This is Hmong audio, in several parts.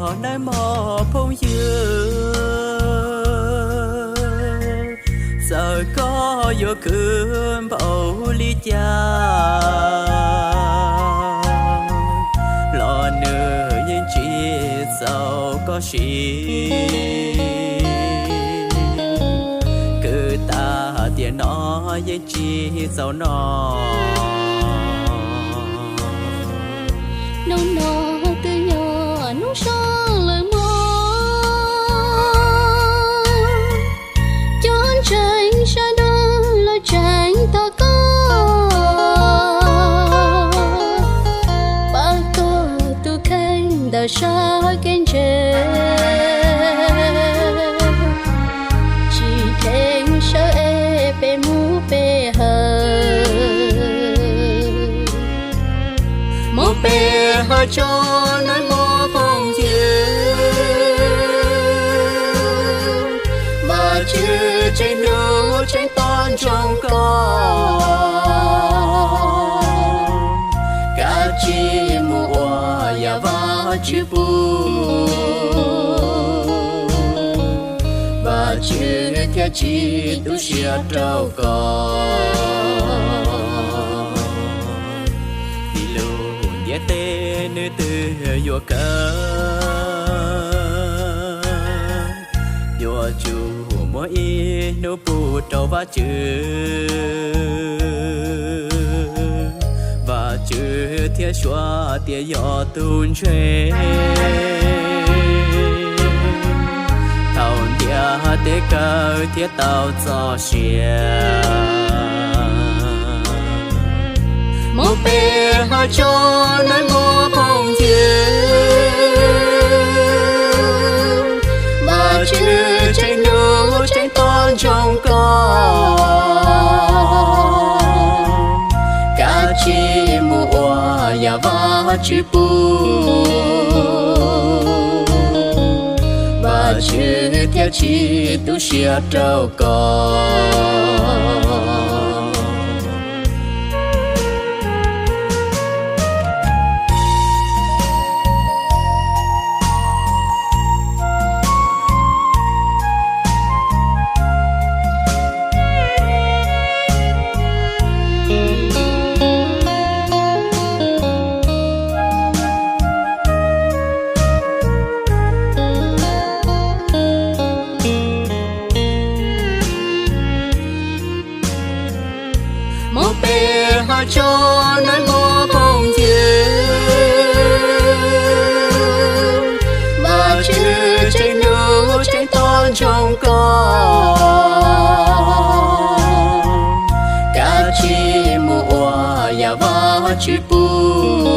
Nawb mog phooj ywg, txawm koj yuav khwv npaum li cas los nws yeej tsis txaus koj siv. Kwv tas tias no yeej tsis txaus noj. Hnub no twb yog hnub soj lawm mog, cov ntseeg sawv daws los tseem tos koj. Pab koj tus kheej ntawm sab kev ntseeg, tsis dheev sawv es peb mus peb hawm. Mus peb hawm tso nawb mog phooj ywg, Vajtswv tseem hlub tseem tos ntsoov koj. Kav tsij mus ua yam Vajtswv pub, Vajtswv thiaj tsis tu siab rau koj. Vim lub ntiaj teb nws twb yuav kawg, yuav tsum muaj ib hnub pub rau Vajtswv, Vajtswv thiaj suav tias yog tus ntseeg. Thaum ntiaj teb kawg thiaj tau txoj sia. Mus peb hawm tso nawb mog phooj ywg, Vajtswv tseem hlub tseem tos ntsoov koj. Kav tsij mus ua yam Vajtswv pub, Vajtswv thiaj tsis tu siab rau koj. Mus peb hawm tso nawb mog phooj ywg, Vajtswv tseem hlub tseem tos ntsoov koj. Kav tsij mus ua yam Vajtswv pub,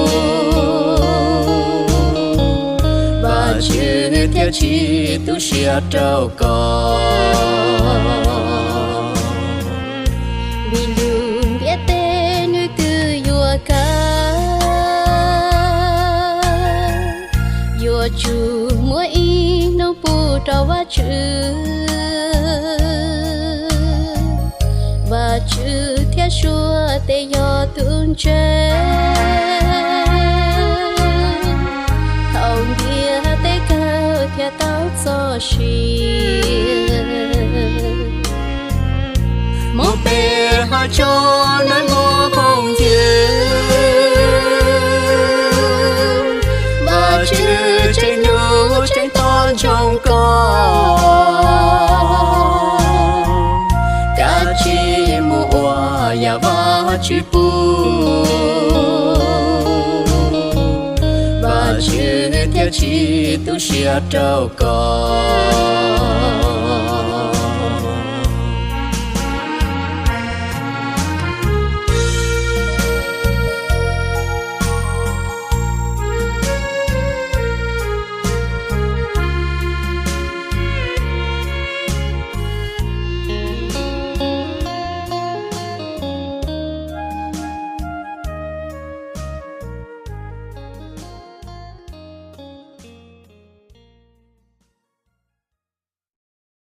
Vajtswv thiaj tsis tu siab rau koj. Vim lub ntiaj teb nws twb yuav kawg, yuav tsum muaj ib hnub pub rau Vajtswv, Vajtswv thiaj suav tias yog tus ntseeg. Thaum ntiaj teb kawg thiaj tau txoj sia. Mus peb hawm tso nawb mog phooj ywg, Vajtswv tseem hlub tseem tos ntsoov koj. Kav tsij mus ua yam Vajtswv pub, Vajtswv thiaj tsis tu siab rau koj.